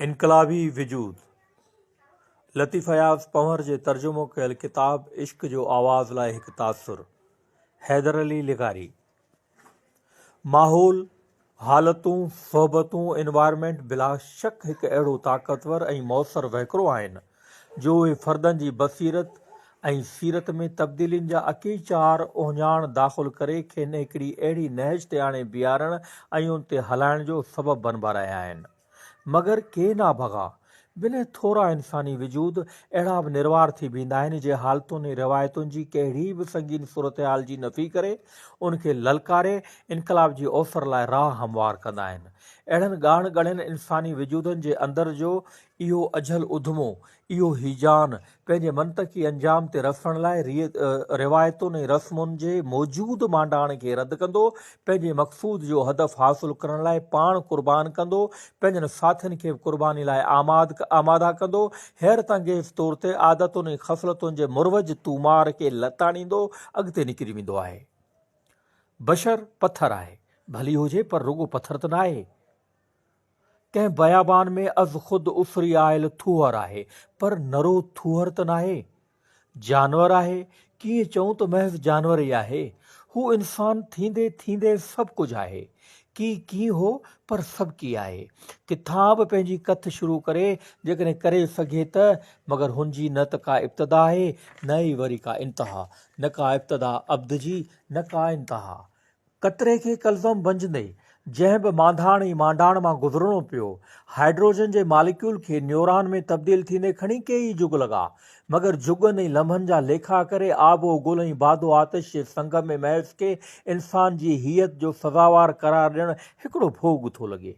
انقلابي وجود، لطيف اياز پنهور جي ترجمو ڪيل ڪتاب عشق جو آواز لاء هڪ تاثر، حيدر علي لغاري. ماحول، حالتون، صحبتون، Environment، بلاشڪ هڪ اهڙو طاقتور ۽ موثر وهڪرو آهن، جو اهي فردن جي بصيرت ۽ سيرت ۾ تبديلين جا اڪيچار اهڃاڻ داخل ڪري کين هڪڙي اهڙي نهج تي آڻي بيهارڻ ۽ ان تي هلائڻ جو سبب بنبا رهيا آهن. مگر ڪي نابغا، بنهه ٿورا انساني وجود اهڙا به نروار ٿي بيهندا آهن جي حالتن ۽ روايتن جي ڪهڙي به سنگين صورتحال جي نفي ڪري ان کي للڪاري انقلاب جي اوسر لاء راهه هموار ڪندا آهن. اهڙن ڳاڻ ڳڻين انساني وجودن جي اندر جو اهو اجهل اڌمو، اهو هيجان، پنهنجي منطقي انجام تي رسڻ لاء روايتن ۽ رسمن جي موجود مانڊاڻ کي رد ڪندو، پنهنجي مقصود جو هدف حاصل ڪرڻ لاء پاڻ قربان ڪندو، پنهنجن ساٿين کي به قرباني لاء آماده ڪندو، حيرت انگيز طور تي عادتن ۽ خصلتن جي مروج طومار کي لتاڙيندو اڳتي نڪري ويندو آهي. بشر پٿر آهي. ڀلي هجي پر رڳو پٿر ته ناهي. ڪنهن بيابان ۾ از خود اسري آيل ٿوهر آهي، پر نرو ٿوهر ته ناهي. جانور آهي، ڪيئن چئون ته محض جانور ئي آهي. هو انسان ٿيندي ٿيندي سڀ ڪجهه آهي. ڪي ڪين هو، پر سڀ ڪي آهي. ڪٿان به پنهنجي ڪٿ شروع ڪري، جيڪڏهن ڪري سگهي ته، مگر هن جي نه ته ڪا ابتدا آهي، نه ئي وري ڪا انتها. نه ڪا ابتدا عبد جي، نه ڪا انتها. قطري کي ڪلزم بنجندي جنهن به مانڌاڻ ۽ مانڊاڻ مان گذرڻو پيو، هائيڊروجن جي ماليڪيول کي نيوران ۾ تبديل ٿيندي کڻي ڪيئي جڳ لڳا، مگر جڳن ۽ لمحن جا ليکا ڪري آب و گل ۽ باد و آتش جي سنگم ۾ محض کي انسان جي هيئت جو سزاوار قرار ڏيڻ هڪڙو ڀوڳ ٿو لڳي.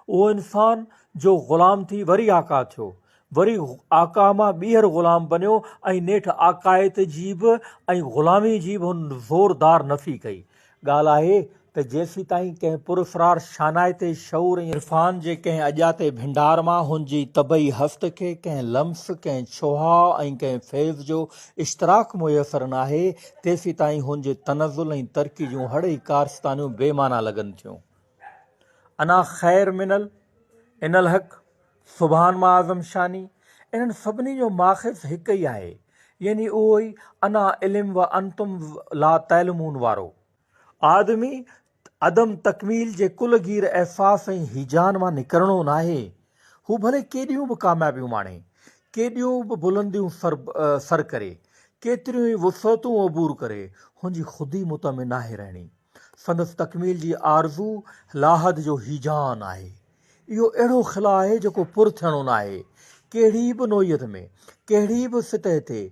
اهو انسان جو غلام ٿي وري آقا ٿيو، وري آقا مان ٻيهر غلام بنيو ۽ نيٺ آقائيت جي به ۽ غلامي جي به هن زوردار نفي ڪئي. ڳالهه آهي ته جيسيتائين ڪنهن پراسرار شانائتي شعور ۽ عرفان جي ڪنهن اڄاتي ڀنڊار مان هن جي طبعي هست کي ڪنهن لمس، ڪنهن ڇهاء ۽ ڪنهن فيض جو اشتراڪ ميسر ناهي، تيسيتائين هن جي تنزل ۽ ترقي جون هڙئي ڪارستانيون بي معنيٰ لڳن ٿيون. انا خير من ال، ان الحق، سبحان ما اعظم شاني، انهن سڀني جو ماخذ هڪ ئي آهي، يعني اهو ئي انا علم و انتم لا تعلمون وارو. آدمي عدم تڪميل جي ڪل گير احساس ۽ هيجان مان نڪرڻو ناهي، هو ڀلي ڪيڏيون به ڪاميابيون ماڻي، ڪيڏيون به بلنديون سر ڪري، ڪيتريون ئي وسعتون عبور ڪري، هن جي خودي مطمئن ناهي رهڻي. سندس تڪميل جي آرزو لاحد جو هيجان آهي. اهو اهڙو خلا آهي جيڪو پر ٿيڻو ناهي. ڪهڙي به نوعيت ۾، ڪهڙي به سطح تي،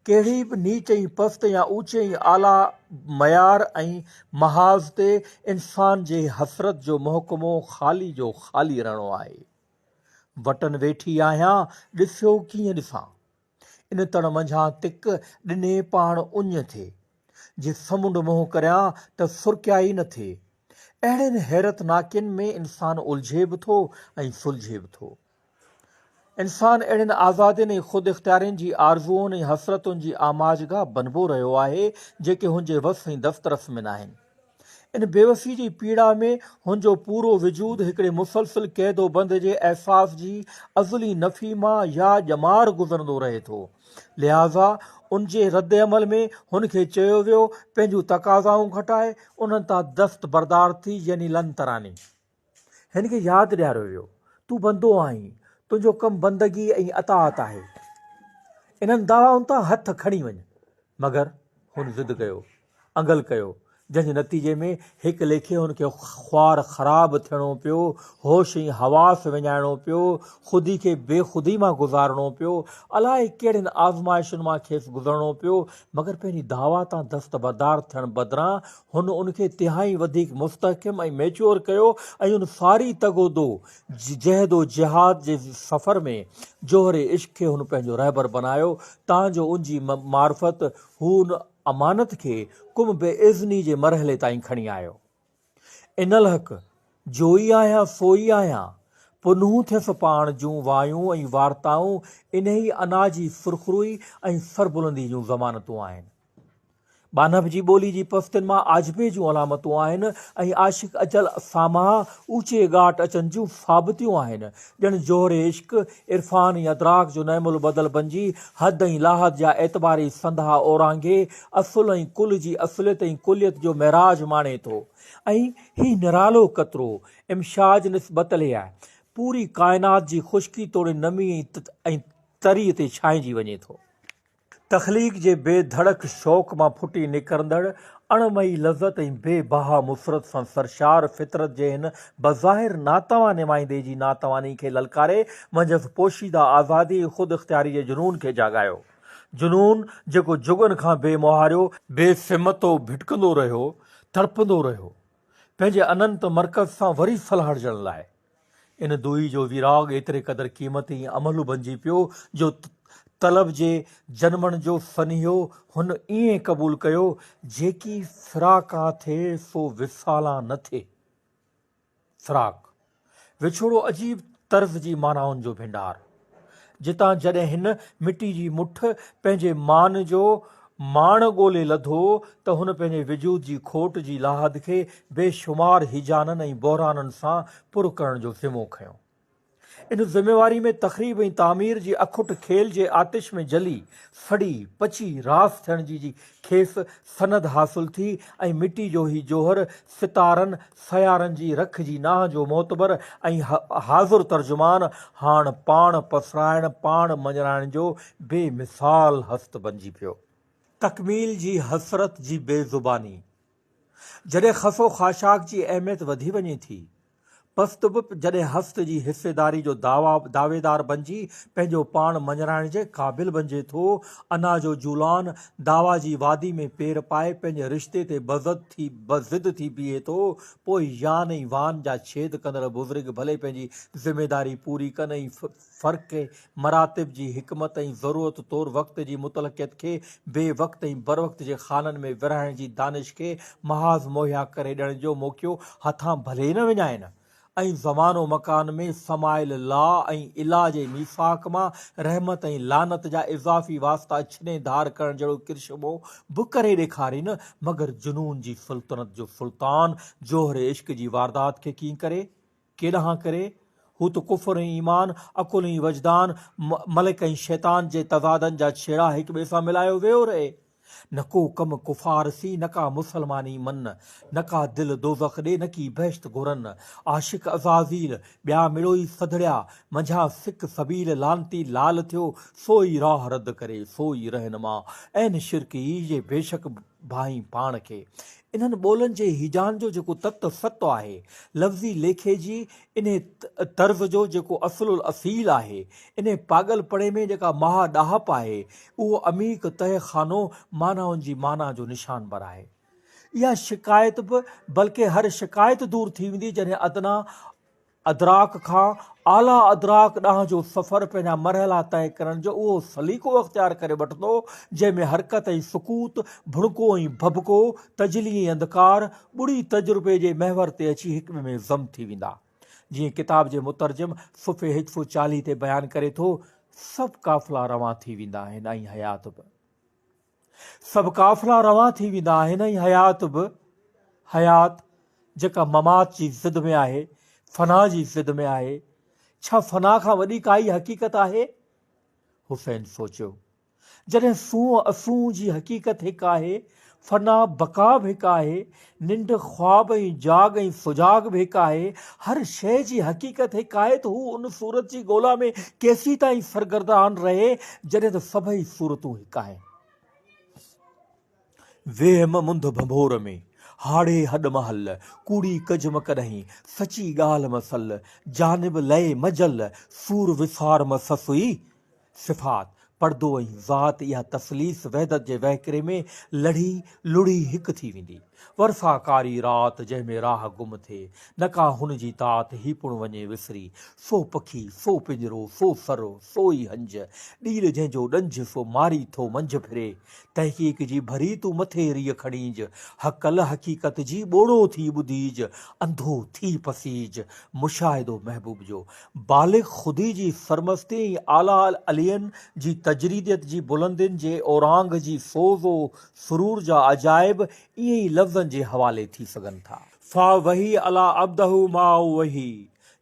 ڪهڙي به نيچ ۽ پست يا اوچي ۽ اعليٰ معيار ۽ محاذ تي انسان جي حسرت جو محڪمو خالي جو خالي رهڻو آهي. وٽن ويٺي آهيان، ڏسيو ڪيئن ڏسان. ان تڙ منجهان تڪ ڏني پاڻ اڃ ٿئي. جي سمنڊ منهن ڪريان ته سرڪيا ئي نه ٿئي. اهڙين حيرت ناڪين ۾ انسان الجهي به ٿو ۽ سلجهي به ٿو. انسان اهڙين آزادين ۽ خود اختيارين جي آرزوئن ۽ حسرتن جي آماجگاهه بنبو رهيو آهي، جيڪي هن جي وس ۽ دسترس ۾ ناهن. ان بيوسي جي پيڙا ۾ هن جو پورو وجود هڪڙي مسلسل قيد و بند جي احساس جي ازلي نفي مان يا ڄمار گذرندو رهي ٿو. لهٰذا ان جي رد عمل ۾ هن کي چيو ويو، پنهنجون تقاضائون گهٽائي، انهن تان دست بردار ٿي يعني لن تراني. هن کي ياد ڏياريو ويو، تون بندو آهين، تنهنجو ڪم بندگي ۽ اطاعت آهي. انهن دعوائن تان هٿ کڻي وڃ. مگر هن ضد ڪيو. انگل ڪيو، جنهن جي نتيجي ۾ هڪ ليکي هن کي خوار خراب ٿيڻو پيو، هوش ۽ حواس وڃائڻو پيو، خودي کي بي خودي مان گذارڻو پيو، الائي ڪهڙين آزمائشن مان کيس گذرڻو پيو، مگر پنهنجي دعويٰ تان دستبردار ٿيڻ بدران هن ان کي تهائين وڌيڪ مستحڪم ۽ ميچوئر ڪيو ۽ ان ساري تگ و دو، جهد و جهاد جي سفر ۾ جوهر عشق کي هن پنهنجو رهبر بنايو، تان جو ان جي معرفت هو ان امانت کي ڪم بي اذني جي مرحلي تائين کڻي آيو. ان الحق، جو ئي آهيان سو ئي آهيان. پنهون ٿيس پاڻ جون وايون ۽ وارتائون انهي انا جي سرخروئي ۽ سربلندي جون ضمانتون آهن. ٻانهپ جي ٻولي جي پستين مان آجپي جون علامتون آهن ۽ عاشق اجل ساماهه اوچي ڳاٽ اچن جون ثابتيون آهن. ڄڻ جوهر عشق، عرفان ۽ ادراڪ جو نعم البدل بنجي حد ۽ لاحد جا اعتباري سنڌا اورانگهي اصل ۽ ڪل جي اصليت ۽ ڪليت جو معراج ماڻي ٿو ۽ هي نرالو قطرو، امشاج نسبت ليه، پوري ڪائنات جي خشڪي توڙي نمي ۽ تري تي ڇانئجي وڃي ٿو. تخليق جي بي ڌڙڪ شوق مان ڦٽي نڪرندڙ اڻ مئي لذت ۽ بي بها مسرت سان سرشار فطرت جي هن بظاهر ناتوان نمائندي جي ناتواني کي للڪاري منجهس پوشيده آزادي ۽ خود اختياري جي جنون کي جاڳايو. جنون جيڪو جڳن کان بي مهاريو، بي سمتو ڀٽڪندو رهيو، تڙپندو رهيو، پنهنجي اننت مرڪز سان وري سلهاڙجڻ لاء. ان دوئي جو ويراڳ ايتري قدر قيمتي ۽ املهه بنجي پيو جو طلب جي جنمڻ جو سنيهو هن ائين قبول ڪيو، جيڪي فراقان ٿئي سو وصالان نه ٿئي. فراق، وڇوڙو عجيب طرز جي معنائن جو ڀنڊار. جتان جڏهن هن مٽي جي مٺ پنهنجي مان جو ماڻ ڳولي لڌو ته هن پنهنجي وجود جي کوٽ جي لاحد کي بي شمار هيجانن ۽ بحرانن سان پر ڪرڻ جو ذمو کنيو. ان ذميواري ۾ تخريب ۽ تعمير جي اکٽ کيل جي آتش ۾ جلي، سڙي، پچي راس ٿيڻ جي جي کيس سند حاصل ٿي ۽ مٽي جو هي جوهر ستارن، سيارن جي رک جي نانهه جو معتبر ۽ حاضر ترجمان هاڻ پاڻ پسرائڻ، پاڻ مڃرائڻ جو بي مثال هست بنجي پيو. تڪميل جي حسرت جي بي زباني جڏهن خس و خاشاڪ جي اهميت وڌي وڃي ٿي، پست به جڏهن هست جي حصيداري جو دعويدار بنجي پنهنجو پاڻ مڃرائڻ جي قابل بنجي ٿو، انا جو جولان دعويٰ جي وادي ۾ پير پائي پنهنجي رشتي تي بضد ٿي بضد ٿي بيهي ٿو، پوء يان ۽ وان جا ڇيد ڪندڙ بزرگ ڀلي پنهنجي ذميداري پوري ڪن ۽ فرق مراتب جي حڪمت ۽ ضرورت طور وقت جي مطلقيت کي بي وقت ۽ بروقت جي خانن ۾ ورهائڻ جي دانش کي محاذ مهيا ڪري ڏيڻ جو موقعو هٿان ڀلي نه وڃائين ۽ زمان و مڪان ۾ سمايل لا ۽ الا جي ميثاق مان رحمت ۽ لعنت جا اضافي واسطا ڇني ڌار ڪرڻ جهڙو ڪرشمو به ڪري ڏيکارين، مگر جنون جي سلطنت جو سلطان جوهر عشق جي واردات کي ڪيئن ڪري؟ ڪيڏانهن ڪري؟ هو ته ڪفر ۽ ايمان، عقل ۽ وجدان، ملڪ ۽ شيطان جي تضادن جا ڇيڙا هڪٻئي سان ملايو ويو رهي. نه ڪو ڪم ڪفار سين، نه ڪا مسلماني من، نه ڪا دل دوزخ ڏي، نه ڪي بهشت گهرن. عاشق عزازيل، ٻيا مڙوئي سڌڙيا، منجهان سڪ سبيل لعنتي لال ٿيو، سو ئي راهه رد ڪري، سو ئي رهنما. عين شرڪ ئي جي بيشڪ ڀانئين پاڻ کي. انهن ٻولن جي هيجان جو جيڪو تت ست آهي، لفظي ليکي جي انهي طرز جو جيڪو اصل الاصيل آهي، انهي پاڳل پڻي ۾ جيڪا مها ڏاهپ آهي، اهو عميق تهه خانو معنائن جي معنيٰ جو نشانبر آهي. اها شڪايت به بلڪه هر شڪايت دور ٿي ويندي جڏهن ادنيٰ ادراڪ کان اعليٰ ادراڪ ڏانهن جو سفر پنهنجا مرحلا طئي ڪرڻ جو اهو سليقو اختيار ڪري وٺندو، جنهن ۾ حرڪت ۽ سڪوت، ڀڻڪو ۽ ڀڀڪو، تجلي ۽ انڌڪار، ٻڙي تجربي جي محور تي اچي هڪ ٻئي ۾ ضم ٿي ويندا. جيئن ڪتاب جي مترجم صفحي 140 تي بيان ڪري ٿو، سڀ قافلا روان ٿي ويندا آهن ۽ حيات به. سڀ قافلا روان ٿي ويندا آهن ۽ حيات به، حيات جيڪا ممات جي ضد ۾ آهي، فنا جي ضد ۾ آهي. ڇا فنا کان وڏي ڪائي حقيقت آهي؟ حسين سوچيو. جڏهن سونهن اسونهن جي حقيقت هڪ آهي، فنا بقا به هڪ آهي، ننڊ خواب ۽ جاڳ ۽ سجاڳ به هڪ آهي، هر شيء جي حقيقت هڪ آهي ته هو ان صورت جي ڳولا ۾ ڪيسيتائين سرگردان رهي جڏهن ته سڀئي صورتون هڪ آهن. ويهم منڌ ڀنڀور ۾، هاڙهي هڏ م هل، ڪوڙي ڪج م ڪڏهين، سچي ڳالهه م سل، جانب لئي م جل، سور وسار م سسئي، صفات، پردو ۽ ذات اها تثليث وحدت جي وهڪري ۾ لڙهي لڙهي هڪ ٿي ويندي. ورسا ڪاري رات جنهن ۾ راهه گم ٿئي، نه ڪا هن جي تات هي پڻ وڃي وسري. سو پکي، سو پڃرو، سو سر، سو ئي هنج، ڏيل جنهن جو ڏنجهه سو ماري ٿو منجهه ڦري. تحقيق جي ڀري تون مٿي ريء کڻيج، هڪل حقيقت جي ٻوڙو ٿي ٻڌيج، انڌو ٿي پسيج، مشاهدو محبوب جو. بالغ خودي جي سرمستي ۽ اعليٰ علين جي تجريديت جي بلندين جي اورانگهه جي سوز و سرور جا عجائب ائين ئي لفظن جي حوالي ٿي سگهن ٿا. فاوحي الي عبده ما اوحي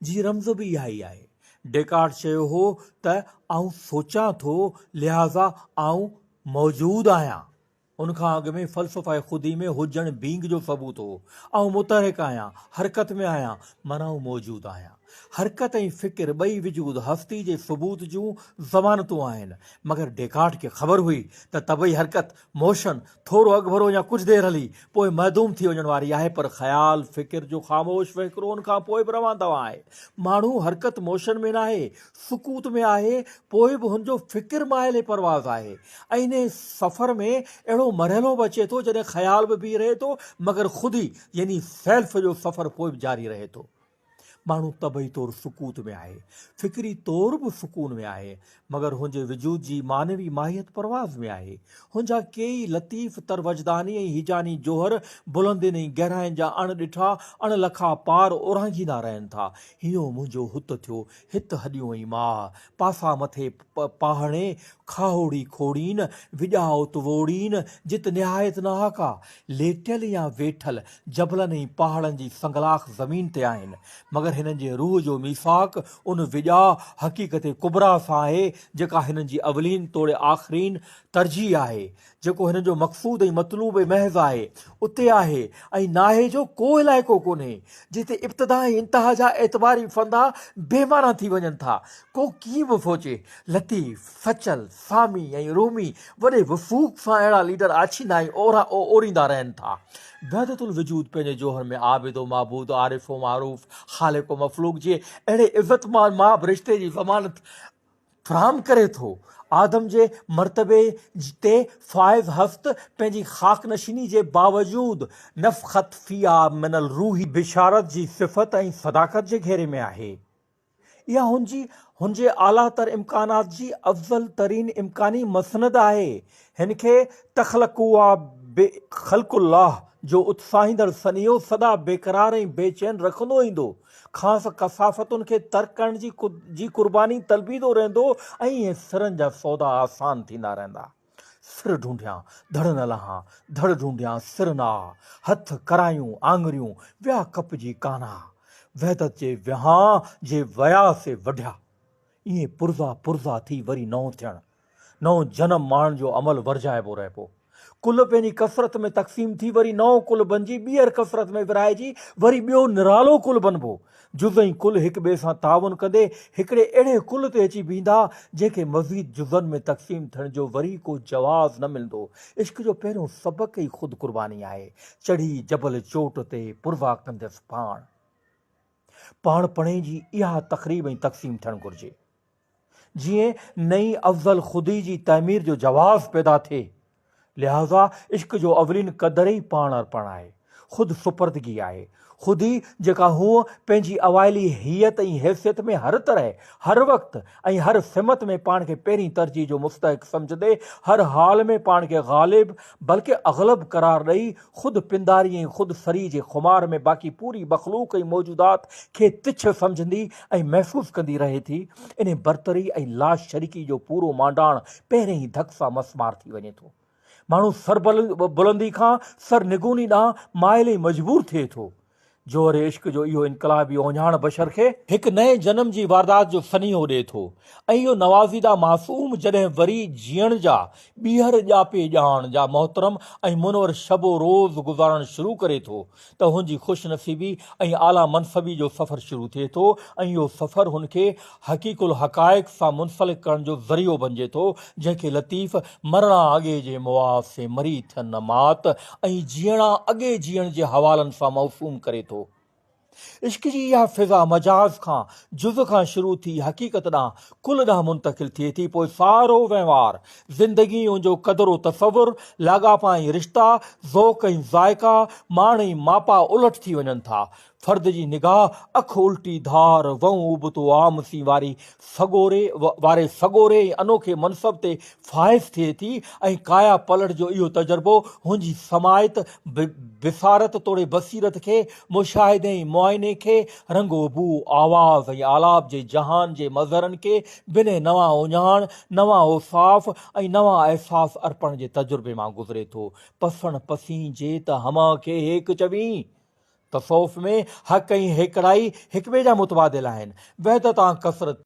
جي رمز به اها ئي آهي. ڊيڪارٽ چيو هو ته آئون سوچان ٿو لهٰذا آئون موجود آهيان. ان کان اڳ ۾ فلسفه خودي ۾ هجڻ Being جو ثبوت هو. آئون متحرڪ آهيان، حرڪت ۾ آهيان، معنيٰ آئون موجود آهيان. حرڪت ۽ فڪر ٻئي وجود، هستي، جي ثبوت جون ضمانتون آهن. مگر ڊيڪارٽ کي خبر هئي ته طبعي حرڪت، Motion، ٿورو اڳڀرو يا ڪجهه دير هلي، پوء معدوم ٿي وڃڻ واري آهي، پر خيال، فڪر، جو خاموش وهڪرو ان کان پوء به روان دوان آهي. ماڻهو حرڪت، Motion، ۾ ناهي، سڪوت ۾ آهي، پوء به هن جو فڪر مائل پرواز آهي ۽ انهي سفر ۾ اهڙو مرحلو به اچي ٿو جڏهن خيال به بيهي رهي ٿو مگر خودي يعني Self جو سفر پوء به جاري رهي ٿو. ماڻهو طبعي طور سڪوت ۾ آهي، فڪري طور به سڪون ۾ آهي، مگر هن جي وجود جي معنوي ماهيت پرواز ۾ آهي. هن جا ڪيئي لطيف تر وجداني ۽ هيجاني جوهر بلندين ۽ گهراين جا اڻ ڏٺا، اڻ لکا پار اورانگهيندا رهن ٿا. هينئون منهنجو هت ٿيو، هت هڏيون ۽ ماهه، پاسا مٿي پاهڻي، کاهوڙي کوڙين، وڄا ات ووڙين، جت نهايت نه ڪا. ليٽيل يا ويٺل جبلن ۽ پهاڙن جي سنگلاخ زمين تي آهن، مگر هنن جي روح جو ميثاق ان وڄا، حقيقت ڪبريٰ، سان آهي، جيڪا هنن جي اولين توڙي آخرين ترجيح آهي. جيڪو هنن جو مقصود ۽ مطلوب محض آهي، اتي آهي ۽ ناهي جو ڪو علائقو ڪونهي، جتي ابتدا ۽ انتها جا اعتباري ڦندا بي معنيٰ ٿي وڃن ٿا. ڪو ڪيئن به سوچي، لطيف، سچل، سامي ۽ رومي وڏي وثوق سان اهڙا ليڊر آڇيندا ۽ اوريندا رهن ٿا. وحدت الوجود پنهنجي جوهر ۾ عابد و معبود، عارف و معروف، خالق و مفلوق جي اهڙي عزتمان ماب رشتي جي ضمانت فراهم ڪري ٿو. آدم جي مرتبي تي فائز هست پنهنجي خاڪ نشيني جي باوجود نفخت فيها من الروح بشارت جي صفت ۽ صداقت جي گهيري ۾ آهي. اها هن جي هن جي اعليٰ تر امڪانات جي افضل ترين امڪاني مسند آهي. هن کي تخلقوا بخلق الله جو اتساهيندڙ سنيهو سدا بيقرار ۽ بيچين رکندو ايندو. کانئس ڪثافتن کي ترڪ ڪرڻ جي جي قرباني طلبيندو رهندو ۽ ائين سرن جا سودا آسان ٿيندا رهندا. سر ڍونڍيان، ڌڙ نه لهان، ڌڙ ڍونڍيان، سر نه آ، هٿ ڪرايون آڱريون، ويا ڪپجي ڪانا. وحدت جي وهانء جي ويا سي وڍيا. ائين پرزا پرزا ٿي وري نئون ٿيڻ. نئون جنم ماڻڻ جو عمل ورجائبو رهبو. ڪل پنهنجي ڪثرت ۾ تقسيم ٿي وري نئون ڪل بنجي ٻيهر ڪثرت ۾ ورهائجي وري ٻيو نرالو ڪل بنبو. جز ۽ ڪل هڪ ٻئي سان تعاون ڪندي هڪڙي اهڙي ڪل تي اچي بيهندا جنهن کي مزيد جزن ۾ تقسيم ٿيڻ جو وري ڪو جواز نه ملندو. عشق جو پهريون سبق ئي خود قرباني آهي. چڙهي جبل چوٽ تي پرزا ڪنديس پاڻ. پاڻ پڻي جي اها تقريب ۽ تقسيم ٿيڻ گهرجي. جيئن نئين افضل خودي جي تعمير جو جواز پيدا ٿئي. لهٰذا عشق جو اولين قدر ئي پاڻ ارپڻ آهي. خود سپردگي آهي. خودي جيڪا هونء پنهنجي اوائلي هيئت ۽ حيثيت ۾ هر طرح، هر وقت ۽ هر سمت ۾ پاڻ کي پهرين ترجيح جو مستحق سمجهندي هر حال ۾ پاڻ کي غالب بلڪه اغلب قرار ڏئي خود پنداري ۽ خود سري جي خمار ۾ باقي پوري مخلوق ۽ موجودات کي تڇ سمجهندي ۽ محسوس ڪندي رهي ٿي، انهي برتري ۽ لاشريڪي جو پورو مانڊاڻ پهرين ئي ڌڪ سان مسمار ٿي وڃي ٿو. ماڻهو سر بلندي کان سر نگوني ڏانهن مائل ۽ مجبور ٿئي ٿو. جوهر عشق جو اهو انقلابي اهڃاڻ بشر کي هڪ نئين جنم جي واردات جو سنيهو ڏئي ٿو ۽ اهو نوازيده معصوم جڏهن وري جيئڻ جا ٻيهر ڄاپي ڄاڻ جا محترم ۽ منور شب و روز گذارڻ شروع ڪري ٿو ته هن جي خوش نصيبي ۽ اعليٰ منصبي جو سفر شروع ٿئي ٿو ۽ اهو سفر هن کي حقيق الحقائق سان منسلڪ ڪرڻ جو ذريعو بنجي ٿو، جنهن کي لطيف مرڻا اڳي جي مئا سي مري ٿين نه مات ۽ جيئڻا اڳي جيئڻ جي حوالن سان موسوم ڪري ٿو. عشق جي اها فضا مجاز کان، جز کان شروع ٿي حقيقت ڏانهن، ڪل ڏانهن منتقل ٿئي ٿي، پوء سارو وهنوار، زندگي ۽ ان جو قدر و تصور، لاڳاپا ۽ رشتا، ذوق ۽ ذائقا، ماڻ ۽ ماپا الٽ ٿي وڃن ٿا. فرد جي نگاهه اک الٽي ڌار، وئون ابتو عام سين واري سڳوري واري سڳوري ۽ انوکي منصب تي فائز ٿئي ٿي ۽ ڪايا پلٽ جو اهو تجربو هن جي سماعت، بصارت توڙي بصيرت کي، مشاهدي ۽ معائني کي، رنگ و بوء، آواز ۽ آلاپ جي جهان جي مظهرن کي بنهه نوان اهڃاڻ، نوان اوصاف ۽ نوان احساس ارپڻ جي تجربي مان گذري ٿو. پسڻ پسين جي ته همه کي هيڪ چوين. تصوف ۾ حق ۽ هيڪڙائي هڪٻئي جا متبادل آهن. وحدت آن ڪثرت.